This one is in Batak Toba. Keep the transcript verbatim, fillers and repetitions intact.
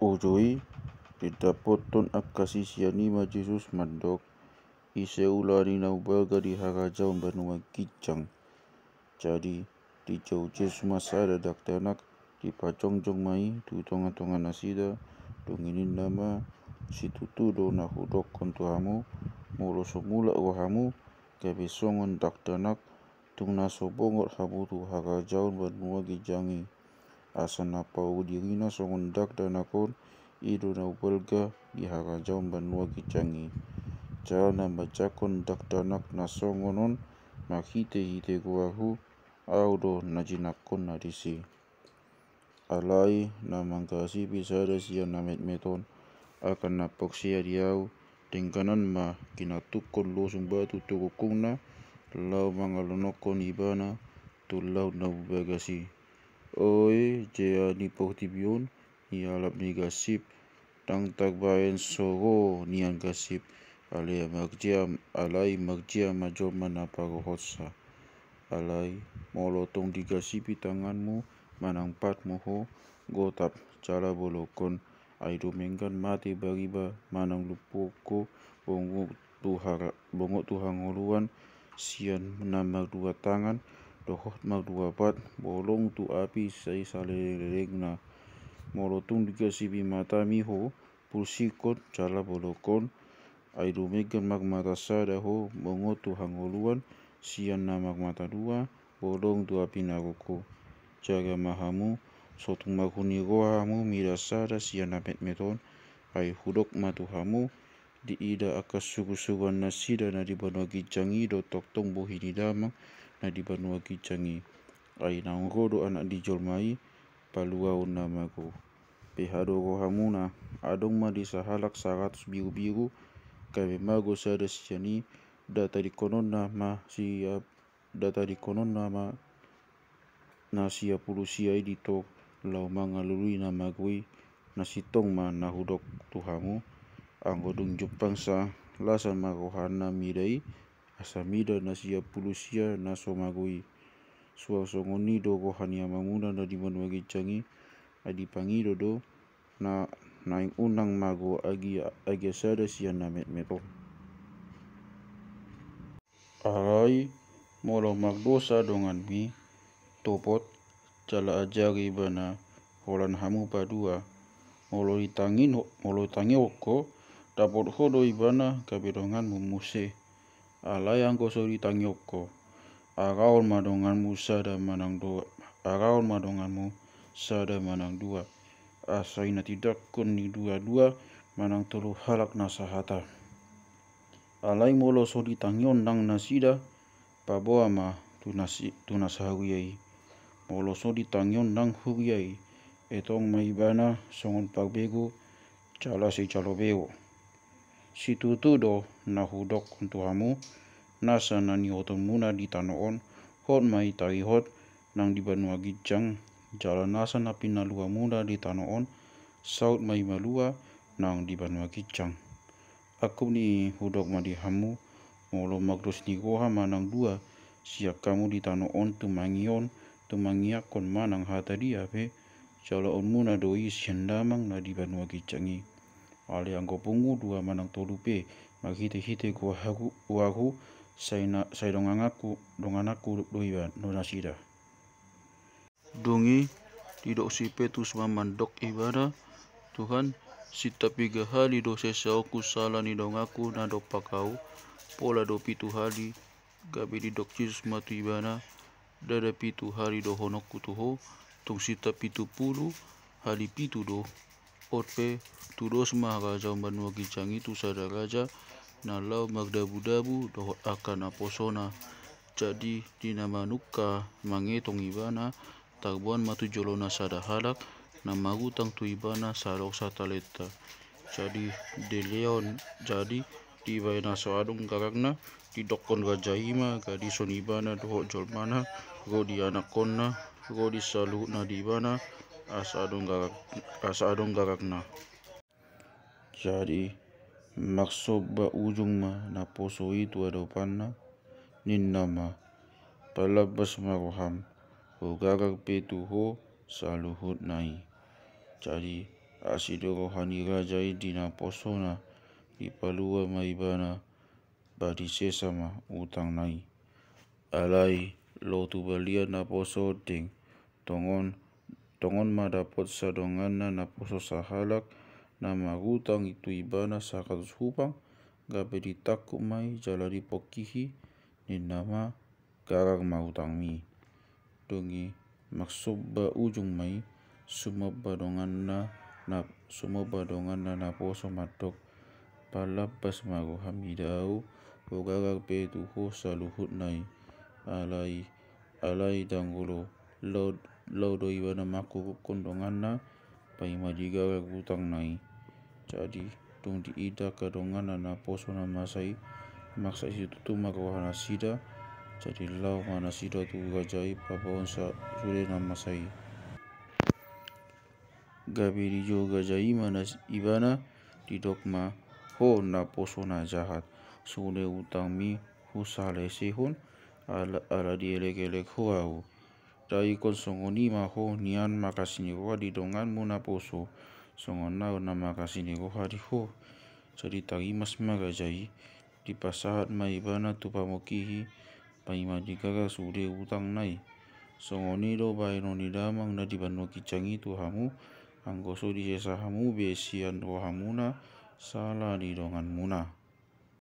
Ujui, didapothon angka sisean i ma Jesus mandok, ise ula ni na umbalga di harajaon banua ginjang. Jadi, dijou Jesus ma sada dakdanak, dipajongjong ma i tu tongatonga nasida, dung i ninna ma, situtu do na hudokkon tu hamu, molo so mulak rohamu, gabe songon dakdanak, tung na so bongot hamu tu harajaon banua ginjang i. Asa na pauli dirina songon dakdanak on, i do na umbalga di harajaon banua ginjang i. Jala na manjangkon dakdanak na songon on, marhitehite goarhu, ahu do na jinangkonna disi. Alai na manggasipi sada sian na metmet on, angka na porsea di ahu, dengganan ma ginantukkon losung batu tu rungkungna, laho mangalonongkon ibana tu laut na umbagas i. Oe, jea ni portibi on, ialap ni gansip, ndang tarbahen so ro nian gansip, alai marjea, alai marjea ma jolma na parohonsa. Alai, molo tung digansipi tanganmu manang patmu ho, gotap, jala bolongkon, ai dumenggan mate bariba manang lumpuhon ho, bongot tu hara-, bongot tu hangoluan, sian na mardua tangan, dohot mardua pat, bolong tu api sai saleleng-lelengna. Molo tung digansipi matami ho, pulsikon, jala bolongkon, ai dumenggan marmata sada ho, bongot tu hangoluan, sian na marmata dua, bolong tu api naroko. Jaga ma hamu, so tung marhuni roha hamu mida sada sian na metmet on, ai hudok ma tu hamu, diida angka surusuruan nasida na di banua ginjang i do tongtong bohi ni Damang na di banua ginjang i. Ai naung ro do Anak ni jolma i, paluaonna mago. Beha do rohamuna, adong ma di sahalak saratus birubiru, gabe mago sada sian i, nda tadingkononna ma sia, nda tadingkononna ma na sia pulu sia i di tor, laho mangalului na mago i, na sintong ma na hudok tu hamu, anggo dung jumpang sa, lasa ma rohana mida i, asa mida na sia pulu sia na so mago i. Suang songon i do roha ni Amamuna na di banua ginjang i, ai dipangido do, na naeng unang mago agia, agia sada sian na metmet on. Alai, molo mardosa donganmi, topot, jala ajari ibana, holan hamu padua. Molo ditangihon, molo ditangihon ho, dapot ho do ibana gabe donganmu muse. Alai anggo so ditangihon ho, arahon ma donganmu sada manang dua, arahon ma donganmu sada manang dua. Asa inatindangkon ni dua-dua manang tolu halak na sahata. Alai molo so ditangihon nang nasida, paboa ma tu nasi-, tu na sahuria i. Molo so ditangihon nang huria i, etong ma ibana songon parbegu, jala sijalo begu. Situtu do na hudokkon tu hamu, nasa na niihutonmuna di tano on, hot ma i taihut nang di banua ginjang, jala nasa na pinaluamuna di tano on, saut ma i malua nang di banua ginjang. Angkup ni i hudok ma di hamu, molo mardos ni roha manang dua sian hamu di tano on tumangihon, tumangiangkon manang hata dia pe, jaloonmuna do i sian Damang na di banua ginjang i. Alai anggo pungu dua manang tolu pe, marhitehite goarhu, goarhu, sai na, sai dongananku, dongananku do iba, do nasida. Dung i, didok si Petrus ma mandok ibana, Tuhan, sitap piga hali do sesaonku sala ni donganku na dompak ahu, pola do pitu hali, gabe didok Jesus ma tu ibana, ndada pitu hali dohononku tu ho, tung sitap pitu pulu hali pitu do. On pe, tudos ma harajaon banua ginjang i tu sada raja, na laho mardabudabu dohot angka naposona. Jadi, di na manungka mangetong ibana, tarboan ma tu jolona sada halak, na marutang tu ibana sadok satalenta. Jadi, dilehon, jadi, dibahen na so adong garangna, didokkon raja i ma gadison ibana dohot jolmana, ro di anakkonna, ro di saluhutna di ibana, asa adong garang, asa adong garangna. Jadi, marsomba ujung ma naposo i tu adopanna, ninna ma, palambas ma roham, hugarar pe tu ho saluhutna i. Jadi, Asi do roha ni raja i di naposona, dipalua ma ibana, ba disesa ma utangna i. Alai, lao tu balian naposo ondeng, tongon, tongon ma dapot sadonganna naposo sahalak, na marutang tu ibana saratus hupang, gabe ditangkup ma i jala dipongkihi, ninna ma, garar ma utangmi. Dung i, marsomba ujung ma i, sumomba donganna, na, sumomba donganna naposo mandok, palambas ma roham ida au, hugarar pe tu ho saluhutna i. Alai, alai ndang olo, lao, lao do ibana manghuhuphon donganna, paima digarar utangna i. Jadi, dung diida angka donganna naposo na masa i, maksa situtu ma rohanasida, jadi lao ma nasida tu raja i paboahon sa-, sude na masa i. Gabe dijou raja i ma nas-, ibana, didok ma, ho naposo na jahat, sude utangmi husalesehon, ala, ala dielekelek ho au. Dai ingkon songon i ma ho nian marasi ni roha di donganmu naposo, songon na au na marasi ni roha di ho. Jadi tarimas ma raja i, dipasahat ma ibana tu pamongkihi, paima digarar sude utangna i. Songon i do bahenon ni damang na di banua ginjang i tu hamu, anggo so disesa hamu be sian rohamuna, sala ni donganmuna.